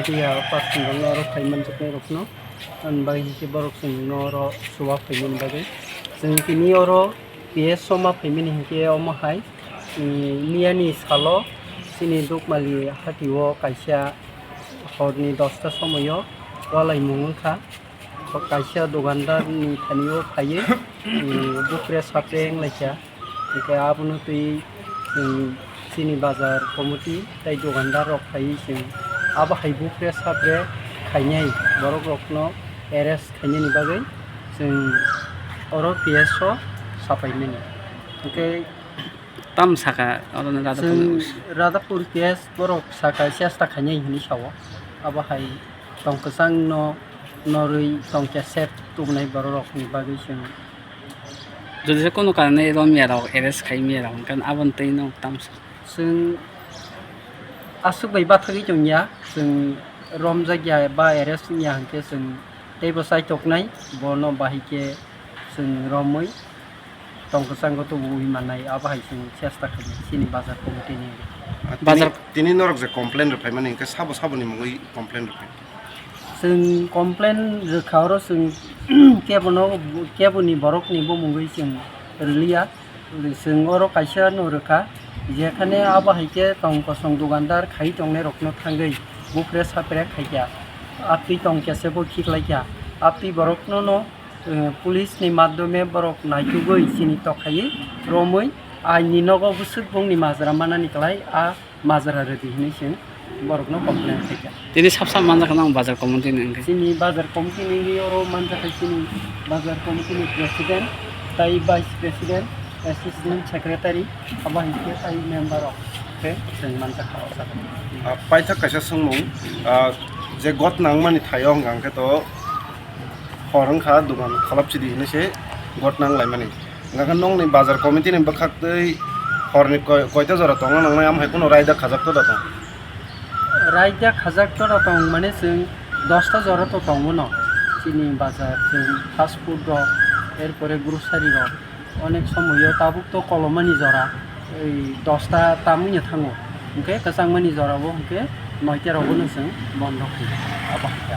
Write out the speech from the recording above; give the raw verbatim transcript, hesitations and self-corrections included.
Phiya pass rok no oro phai manjaknai rok no, ani bagwi hinkhe borok chwng no oro chuba phaimani bagwi. Chwng tini oro P S o ma phaimani hinkhe omo hai, mm, miyani salo chini Dukmali hati o kaisa horni dosta somoio walaimung wngkha. Kaisa dukandar ni thani o phaiwi, mm, bupre sapre wnglaikha. Hingke abono twi chwng chini bazar committee tei dukandar rok phaiwi chwng abo hai bupre sapre khainai borok rokno arrest khainani bagwi chwng oro P S o sapaimani. Hingke tam saka oro no Radhapur chwng Radhapur P S borok saka chesta khainai hinwi sao. Abo hai tong kwchangno norwi tongkhe sep tubunai borok rokni bagwi chwng. Jodi se kono karone romya rok arrest khai maya rok, hwnkhe aboni twi no tamsa. Chwng aswk bai bathagwi tongya, chwng romjakya ba arrest wngya hwnkhe chwng teibo chaitoknai, bono bahai khe chwng romwi tong kwchango tubuwi mannai, abo hai chwng chesta khainai chini bazar committee ni. Bazar tini norok je complain rwphaimani hwnkhe sabo saboni mungwi complain rwphai? Chwng complain rwkha oro chwng kebono, keboni borokni bumungwi chwng rwliya. Chwng oro kaisa no rwkha, jekhane abo hai khe tong kosong dukandar khai tongnai rokno thangwi bupre sapre khaikha, aptwi tong khe se bo khiklaikha, aptwi borokno no, eh, police ni madhyome borok naitugwi chini tokhaiwi romwi aini nogo bwswk bongni majra manani kwlai a majra rwdi hinwi chwng borokno complain khaikha. Tini sab sab manjakha nang bazar committee ni hwnkhe? Chini bazar committee ni oro manjakha chini bazar committee ni president, tai vice president, assistant secretary, abo hai khe tai member rok khe chwng manjakha o jaga. Ah, paithak kaisa swngmung, ah, je gotna wngmani thaio hwnkha hwnkhe to hor wngkha, dukan kholop chidi hinwi se gotna wnglaimani. Hwnkha khe nokni bazar committee ni bwkhak twi horni koi-, koita jora tongna nangnai, amo hai kheno raida khajak toda tong? Raida khajak toda tong mane chwng dosta jora to tongmano. Chini bazar chwng fast food rok, er pore grocery rok, onek somoyo tabuk to kolomani jora, ei dosta tamwino thango. Hwnkhe kwchangmani jora bo hwnkhe noita rogo no chwng bondo khaio. Abo hai khe.